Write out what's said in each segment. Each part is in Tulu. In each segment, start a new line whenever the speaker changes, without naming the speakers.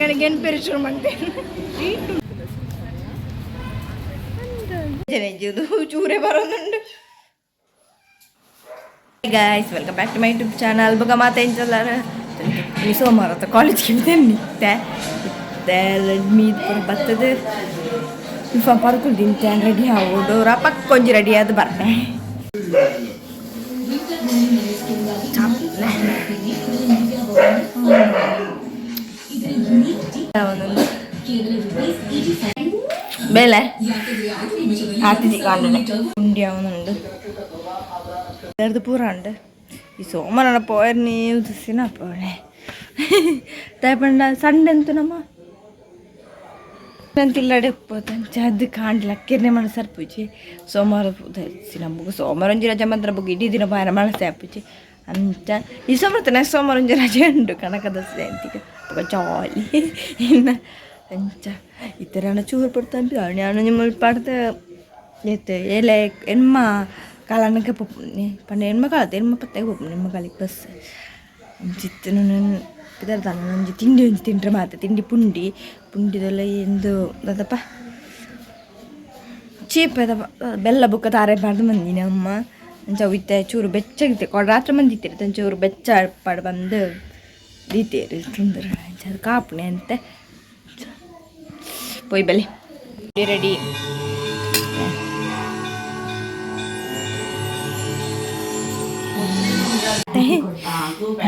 ನನಗೇನು ಶುರು ಮಾಡ್ತೇನೆ ಚೂರೆ ಬರೋದುಂಡು. Guys, welcome back to my YouTube channel. ಬೊಕ ಮಾತ ಎಂಚಲ್ಲಾರ? ಈ ಸೋಮವಾರ ಕಾಲೇಜ್ಗೆ ನಿತ್ತೆ ಇತ್ತೆ ಮೀದ್ ಪೂರ ಬತ್ತದ. ಇಫ ಪರ್ಕುಲ್ ತಿಂತೆ, ರೆಡಿ ಆವೋಡು. ರಪಕ್ ಕೊಂಜಿ ರೆಡಿ ಆದ್ ಬರ್ತೆ. ಒಂದೊಂದು ಬೇಲೆ ಆತಿಜಿ ಕಾಂಡನೆ ಉಂಡಿ ಅವನುಂಡು ಎರ್ದು ಪೂರ ಉಂಡು. ಈ ಸೋಮವಾರ ಪೋಯರ್ ನೀವು ದಿಸಿನ ಪೋಳೆ ಪಂಡ ಸಂಡೆ ಅಂತು ನಮ್ಮ ತಿಲ್ಲಡೆ ಅದು ಕಾಂಡ್ಲ ಕಿರ್ನೆ ಮಣ ಸರ್ಪುಜಿ. ಸೋಮವಾರ ನಮಗು ಸೋಮವಾರ ಒಂಜಿ ರಜೆ ಮಾತ್ರ ಬೊಕ್ಕ ಇಡೀ ದಿನ ಬಾರ ಮಳಸೆ ಆಪುಜಿ ಅಂಚ. ಈ ಸೋಮವಾರ, ನೆಕ್ಸ್ಟ್ ಸೋಮವಾರ ಒಂಜಿ ರಜೆ ಉಂಡು, ಕನಕದಾಸ ಜಯಂತಿಗೆ ಬೊಕ ಜಾಲಿ. ಇನ್ನ ಅಂಚ ಇತ್ತೆರಾನ ಚೂರು ಪಡ್ತಾ ನಾನು ನಿಮ್ಮ ಪಡ್ದ ಏತ್ ಏಲೆ ಎನ್ಮ ಕಾಲನಕ್ಕೆ ಪೊಪ್ಪುನಿ ಪಂಡ ಎಣ್ಮ ಕಾಲത്ത് ಎಣ್ಮ ಪತ್ತೆಗೆ ಪೊಪ್ಪುನಿ, ಎಣ್ಮ ಕಾಲಿಗೆ ಬಸ್. ಅಂಚಿತ್ತು ಪಿದರ್ ದಾನ ಒಂಜಿ ತಿಂಡಿ ಒಂಜಿ ತಿಂಡ್ರೆ ಮಾತ ತಿಂಡಿ ಪುಂಡಿ ಪುಂಡಿದೆಲ್ಲ ಎಂದು ದಾದಪ್ಪ ಚೀಪ್ ಬೆಲ್ಲ ಬುಕ್ಕ ತಾರೆ ಪಾಡ್ದು ಬಂದಿನಿ ಅಮ್ಮ. ಅಂಚ ಅವು ಇತ್ತೆ ಚೂರು ಬೆಚ್ಚಗಿತ್ತೆ. ರಾತ್ರಿ ಮಂದಿತ್ತೀರಿ, ಚೂರು ಬೆಚ್ಚ ಪಾಡ್ ಬಂದು ದೀತೇರು ತಿಂದರು. ಅಂಚ ಅದು ಕಾಪುಣೆ ಅಂತೆ. ಪೋಯ್ ಬಲೆ, ರೆಡಿ.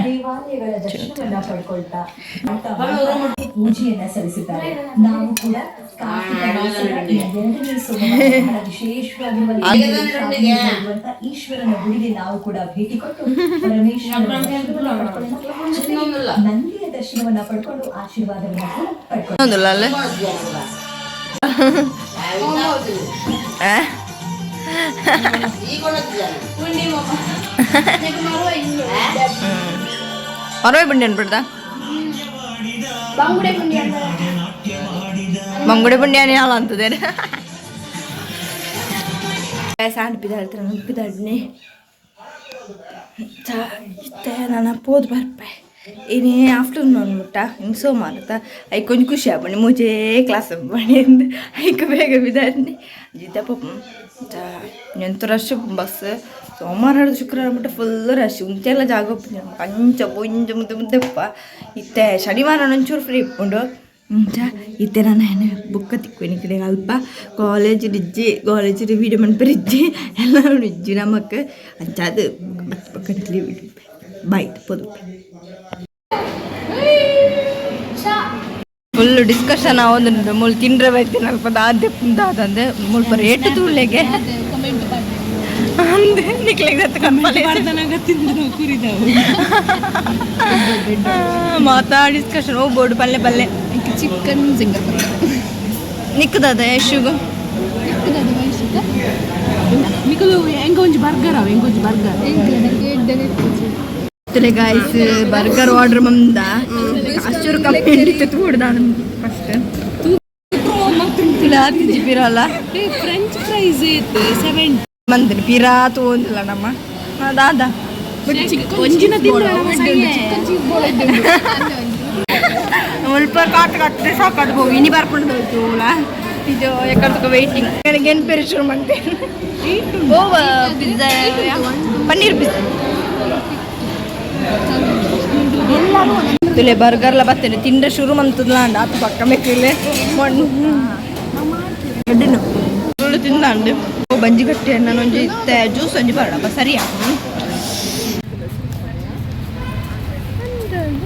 ದೇವಾಲಯಗಳ ದರ್ಶನವನ್ನ ಪಡ್ಕೊಳ್ತಾ ಪೂಜೆಯನ್ನ ಸಲ್ಲಿಸಿದ್ದಾರೆ. ನಾವು ಕೂಡ ಕಾರ್ತಿಕ ಮಾಸದ ಈ ಎರಡನೇ ಸೋಮವಾರ ಬಹಳ ವಿಶೇಷವಾಗಿರುವಂತಹ ಈಶ್ವರನ ಗುಡಿಗೆ ನಾವು ಕೂಡ ಭೇಟಿ ಕೊಟ್ಟು ಪರಮೇಶ್ವರನ ದರ್ಶನವನ್ನ ಪಡ್ಕೊಳ್ಳೋಣ. ಜೊತೆಗೆ ನಂದಿಯ ದರ್ಶನವನ್ನ ಪಡ್ಕೊಂಡು ಆಶೀರ್ವಾದವನ್ನ ಕೂಡ ಪಡ್ಕೊಳ್ಳೋಣ.
ಒಂದಿಲ್ಲ ಅಲ್ಲ. ಮರವೇ ಬಂಡಿ ಅನ್ಬಿಡ್ದ. ಬಂಗುಡೆ ಬಂಡಿ ಅಲ್ಲ ಅಂತದೇನೆ. ಸಾಂಡ್ ಪಿದಾಡ್ತಾರೆ ಪಿದಾಡ್ನೆ ಇತ್ತೆ. ನಾನು ಪೋದು ಬರ್ಪೆ ಇನಿ ಆಫ್ಟರ್ನೂನ್ ಮುಟ್ಟ. ಇನ್ನು ಸೋಮವಾರ ಐಕ್ ಕೊಂಚ ಖುಷಿ ಆಪುಂಡು. ಮೂಜೇ ಕ್ಲಾಸ್ ಬಣಿ ಐಕ್ ಬೇಗ ಬಿದಾಡ್ನಿ ಜಿತ ಪೋಪು. ಎಂತ ರಶ್ ಬಸ್ ಸೋಮವಾರ ಹಿಡ್ದು ಶುಕ್ರವಾರ ಮುಟ್ಟ ಫುಲ್ ರಶ್. ಉಂಚೆಲ್ಲ ಜಾಗ ಉಪ್ಪುಂಡು ಅಂಚ ಒಂಜ ಮುದ್ದೆ ಮುದ್ದೆಪ್ಪ. ಇತ್ತೆ ಶನಿವಾರ ಒಂಚೂರು ಫ್ರೀ ಇಪ್ಪುಂಡು. ಅಂಚ ಇತ್ತೆ ನಾನು ಬುಕ್ಕ ತಿಕ್ಕ್ವೆನಿ ಕಡೆ. ಅಲ್ಪ ಕಾಲೇಜ್ ಇಜ್ಜಿ, ಕಾಲೇಜ್ ವೀಡಿಯೋ ಮನ್ಪೆರೆ ಇಜ್ಜಿ, ಎಲ್ಲ ಇಜ್ಜಿ ನಮಕ್. ಅಂಚ ಅದು ಬೊಕ್ಕ ಬಾಯ್, ಪೋದು. ಫುಲ್ ಡಿಸ್ಕಷನ್ ಆವೊಂದುಂಡು. ಮುಲ್ ತಿಂಡ್ರೆ ಬೈತಿನ ಅಲ್ಪ ದಾದೆ ದಾದಂದೆ ಮುಲ್ಪ ರೇಟ್ ತೂಲೆಗೆ ಅಂದೆ ನಿಕ್ಲೆಗ್ ಕಮ್ಮಲೆ ಮಾತಾ ಡಿಸ್ಕಷನ್. ಓ ಬೋರ್ಡ್ ಪಲ್ಲೆ ಪಲ್ಲೆ.
ಚಿಕನ್ ಜಿಂಗರ್.
ನಿಕ್ಕದಾದ ಯಶುಗು.
ನಿಕಲು ಎಂಗ ಒಂಜಿ ಬರ್ಗರ್ ಅವ, ಎಂಗ ಒಂಜಿ burger.
Guys, burger order ಮಂದ. ಅಷ್ಟೂರು ಕಮ್ಮಿ ಹಿಡಿತು ತೂಡ್ದ ಫಸ್ಟ್ ಪಿರಲ್ಲ.
ಫ್ರೆಂಚ್ ಫ್ರೈಸ್ ಇತ್ತು 7.
ಮಂದಿನ ಪಿರಾ ತೋಂದಿಲ್ಲ ನಮ್ಮ ದಾದ.
ಒಂಜಿನ ಚಿಕನ್ ಚೀಸ್
ಮುಲ್ಪ ಕಾಟ್ ಕಟ್ಟರೆ ಸಾಕಾದು ಹೋಗಿ ಇನಿ ಬರ್ಕೊಂಡು ಹೋಯ್ತು. ಇದು ಎಕ್ಕಡ್ತಕ ವೆಯ್ಟಿಂಗ್. ನನಗೇನು ಪೆರಿ ಶುರು ಮಾಡ್ತೇನೆ. ಓ ಪಿಜ್ಜಾ, ಪನ್ನೀರ್ ಪಿಜ್ಜಾ ತುಲೆ. ಬರ್ಗರ್ಲ ಬತ್ತೇನೆ ತಿಂಡ್ರೆ ಶುರು ಮಂತದ್ಲ ಅಂಡ ಆತು ಪಕ್ಕ ಮೆಕ್ಕಿಲೆ ಮಣ್ಣು ಎಡ್ಡಿನ ತಿಂದಾಂಡು. ಬಂಜಿ ಗಟ್ಟಿ ನಾನು ಒಂಜಿ ಇತ್ತೆ ಜ್ಯೂಸ್ ಒಂಜಿ ಬರೋಣಪ್ಪ. ಸರಿಯಾ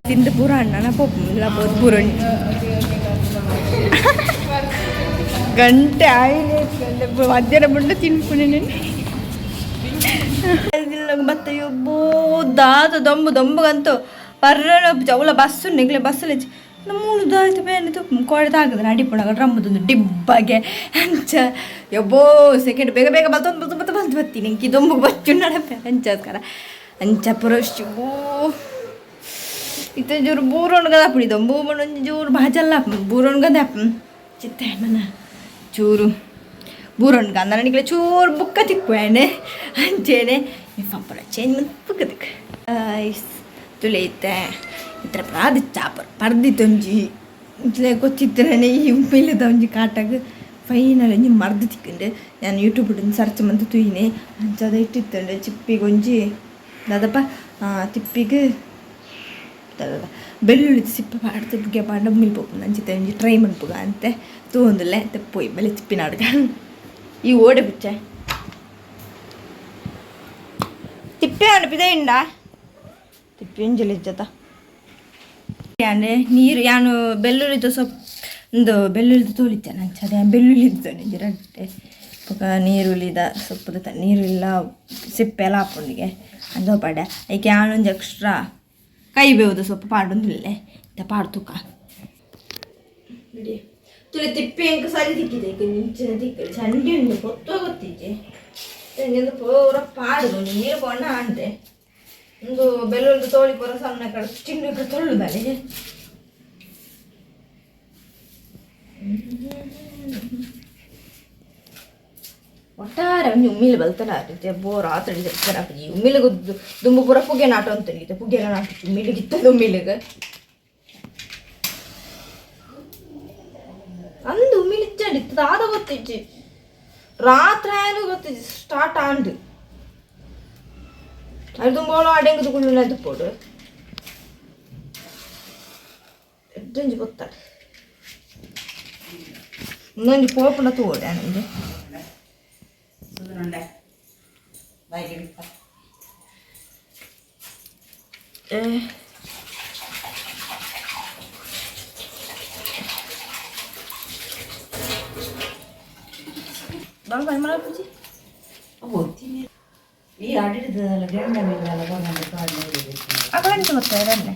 ತಿಂದು ಪೂರ ಅಣ್ಣನ ಪೋಪು ಪೂರ ಗಂಟೆ ಆಯ್ನೆ. ಮಧ್ಯಾಹ್ನ ಬಂಡು ತಿನ್ಪುಣೆ ಬತ್ತ. ಯಬ್ಬೋ ದಾದ ದೊಂಬು ದೊಂಬುಗಂತು ಪರ್ರ ಅವಲ ಬಸ್ ನಿಗ್ಲೆ ಬಸ್ ಮೂಲು ದಾಯ್ತು ಬೇನೆ ಕೋಡೆ ತಾಗದ ಅಡಿಪುಣಗ ಡ್ರಮ್ಮದೊಂದು ಡಿಬ್ಬಗೆ. ಅಂಚ ಯಬ್ಬೋ ಸೆಕೆಂಡ್ ಬೇಗ ಬೇಗ ಬಲ್ತೊಂದು ಬಲ್ತು ಬತ್ತ ಬಲ್ತು ಬತ್ತೀನಿ. ಇಂಕಿ ದೊಂಬುಗೆ ಬಚ್ಚು ನಡಪೆ ಅಂಚಸ್ಕರ ಅಂಚ ಪುರಶ್. ಇತ್ತೆ ಜೋರು ಬೂರೊಣ್ ಗದಾಪುಡಿ ದೊಂಬು ಒಂಜಿ ಜೋರು ಬಾಜಲ್ಲ ಬೂರೊಣ್ ಗದಾಪ್ ಚಿತ್ತೆ ಮನ ಚೂರು ಬೂರೊಣ್ ಗಂದ ನಿಕ್ಲೆ ಚೂರು ಬುಕ್ಕ ತಿಕ್ಕುವೇನೆ. ಅಂಚೇನೆ ಪಪ್ಪರ ಚೇಂಜ್ ಮಂತ್ ಬುಕ್ಕ ತಿಕ್ಕು ತುಲೆ. ಇತ್ತೆ ಇತ್ತರ ಪ್ರಾದಿ ಚಾಪರ್ ಪರ್ದಿತ್ತೊಂಜಿ. ಇತ್ಲೆ ಗೊತ್ತಿತ್ತನೇ ಈ ಉಮ್ಮಿಲದ ಒಂಜಿ ಕಾಟಗ್ ಫೈನಲ್ ಒಂಜಿ ಮರ್ದ್ ತಿಕ್ಕುಂಡು. ಯಾನ್ ಯೂಟ್ಯೂಬ್ ಸರ್ಚ್ ಮಂತ್ ತೂಯಿನೆ ಅಂಚಾದ ಇಟ್ಟಿತ್ತುಂಡು ಚಿಪ್ಪಿಗೆ ಒಂಜಿ ದಾದಪ್ಪ ತಿಪ್ಪಿಗ್ ದಾದ ಬೆಳ್ಳುಳ್ಳಿ ಸಿಪ್ಪೆ ಪಾಡ್ದು ಪುಗೆ ಪಾಂಡ ಉಮ್ಮಿಲ್ ಪೋಪುಂಡು ಅಂಚಿತ ಒಂಜಿ ಟ್ರೈ ಮನ್ಪುಗ ಅಂತೆ ತೂವೊಂದುಲ್ಲೆ ಪೋಯಿ ಬಲೆ ತಿಪ್ಪಿನಾಡ್ಗ ಈ ಓಡೆ ಪುಚ್ಚೆ ತಿಪ್ಪೆ ಅನ್ಪಿದೆ ಇಂಡ ತಿಪ್ಪಿ ಒಂಜಿ ಯಾನೆ ನೀರು ಯಾನು ಬೆಳ್ಳುಳ್ಳಿದ ಸೊಪ್ಪು ಒಂದು ಬೆಳ್ಳುಳ್ಳಿದ ತೋಳಿದ್ದೆ ಅಂಚ ಅದೇ ಬೆಳ್ಳುಳ್ಳಿ ಇದ್ದಾನೆ ರಡ್ಡೆ ಬೊಕ ನೀರುಳ್ಳಿದ ಸೊಪ್ಪುದ ನೀರುಳ್ಳ ಸಿಪ್ಪೆ ಎಲ್ಲ ಆಪುಂಡಿಗೆ ಅಂಚ ಪಾಡ್ಯ ಐಕೆ ಯಾನೊಂಜಿ ಎಕ್ಸ್ಟ್ರಾ ಕೈ ಬೇವುದ ಸೊಪ್ಪು ಪಾಡೊಂದಿಲ್ಲೆ ಇತ್ತ ಪಾಡ್ತುಕ ತುಲೆ ತಿಪ್ಪೆ ಎಂಕ್ ಸರಿ ತಿಕ್ಕಿದೆ ಇಂಚಿನ ತಿಕ್ಕಲು ಚಂಡಿ ಉಂಡು ಪೊತ್ತು ಗೊತ್ತಿಜ್ಜಿ ಎಂದು ಪೂರ ಪಾಡುದು ನೀರು ಪೋಂಡ ಆಂಡೆ ಒಂದು ಬೆಳ್ಳುಳ್ಳಿ ತೋಳಿ ಪೂರ ಸಣ್ಣ ಕಡೆ ಚಿನ್ನ ಕಡೆ ತೊಳ್ಳುದಲೆ. ಒಟ್ಟಾರೆ ಒಂಜಿ ಉಮ್ಮಿಲ್ ಬಲ್ತನ ಬೋರ್ ಆತಡಿ ಜಪ್ಪನ ಉಮ್ಮಿಲಿಗೆ ದುಂಬು ಪೂರ ಪುಗೆ ನಾಟ ಅಂತ ಪುಗೆಲ ನಾಟು ಉಮ್ಮಿಲಿಗೆ ಇತ್ತದ ಉಮ್ಮಿಲಿಗೆ ಅಂದು ಉಮ್ಮಿಲ್ ಇಚ್ಚಾಂಡು ಇತ್ತದ ಆದ ಗೊತ್ತಿಜ್ಜಿ ರಾತ್ರಿ ಆಯಲು ಗೊತ್ತಿಜ್ಜಿ ಸ್ಟಾರ್ಟ್ ಆಂಡ್ ಅದು ದುಂಬೋಳ ಅಡೆಂಗದು ಕುಳ್ಳುನ ಪೋಡು ಎಡ್ಡೊಂಜಿ ಗೊತ್ತಾಡ ಇನ್ನೊಂಜಿ ಪೋಪುಂಡ ತೂವೊಡೆ ಆನಂಜಿ. ಬಾಳ ಬಾಯ್ ಮಲಪುಜಿ.
ಈ ಅಡಿಡ್ದಲ್ಲ ಗೆಂಡ ಮೀನೆಲ್ಲ ಬಂದು ಕಾಡು.
ಅಕಲಂಚ ಗೊತ್ತಾ ರನ್ನೆ.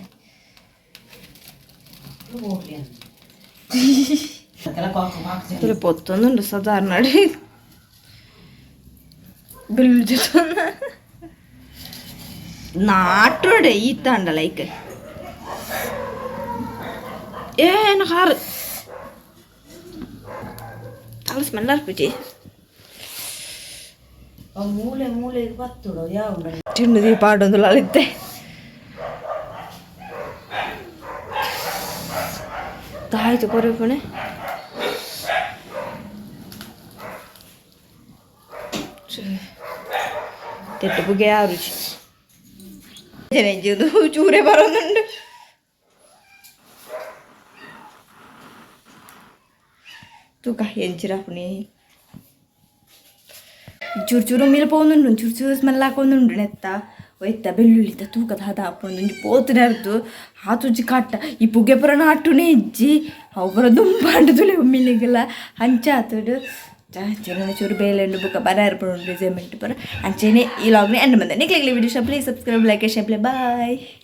ಹೋಗ್ಲಿ ಅಂತ.
ತುಲೆ ಪೊತ್ತೊಂದುಂಡು ಸಾಧಾರಣ ಬೆಳ್ಳುಳ್ಳಿ ನಾಟೋಡೆ ಈತಾಂಡ ಲೈಕ್ ಏನು ಹಾರು ತಲೆ ಸ್ಮೆಲ್ ಆರ್ಪಿಜಿ.
ಮೂಲೆ ಮೂಲೆಗೆ ಬತ್ತುಡು ಯಾವ
ತಿನ್ನುದಿ ಪಾಡೊಂದು ಲಲಿತೆ ತಾಯ್ತು ಕೊರೆಪಣೆ ತೆಟ್ಟು ಪುಗೆ ರುಚಿ ಚೂರೆ ಬರೋದುಂಡು. ತೂಕ ಎಂಚಿರಾಪುಣಿ ಚೂರು ಚೂರು ಮೇಲೆ ಪೋವೊಂದುಂಡು ಚೂರು ಚೂರು ಸ್ಮೆಲ್ ಹಾಕೊಂದುಂಡು ನೆತ್ತ ಒಯ್ತ ಬೆಳ್ಳುಳ್ಳಿತ ತೂಕ ದಾದ ಆಪುಂಡು ಒಂಜಿ ಪೋತುನೆ ಅರ್ದು ಆತುಜಿ ಕಟ್ಟ ಈ ಪುಗೆ ಪೂರ ನಾಟುನೇ ಇಜ್ಜಿ ಅವು ಪೂರ ದುಂಬಾಂಡು ತುಲೆ ಉಮ್ಮಿಲಿಗೆಲ್ಲ ಅಂಚ ಆತುಡು ಅಂಚನೆ ಚೂರು ಬೇಲೆ ಉಂಡು ಬುಕ್ಕ ಬರ ಇರ್ಪುಂಡು ರಿಸೈನ್ಮೆಂಟ್ ಪೂರ ಅಂಚನೆ ಈ ಲಾಗ್ನೆ ಎಂಡ್ ಬಂದೆ. ನಿಕ್ಲೆಗ್ಲಿ video please subscribe, like, share. Bye.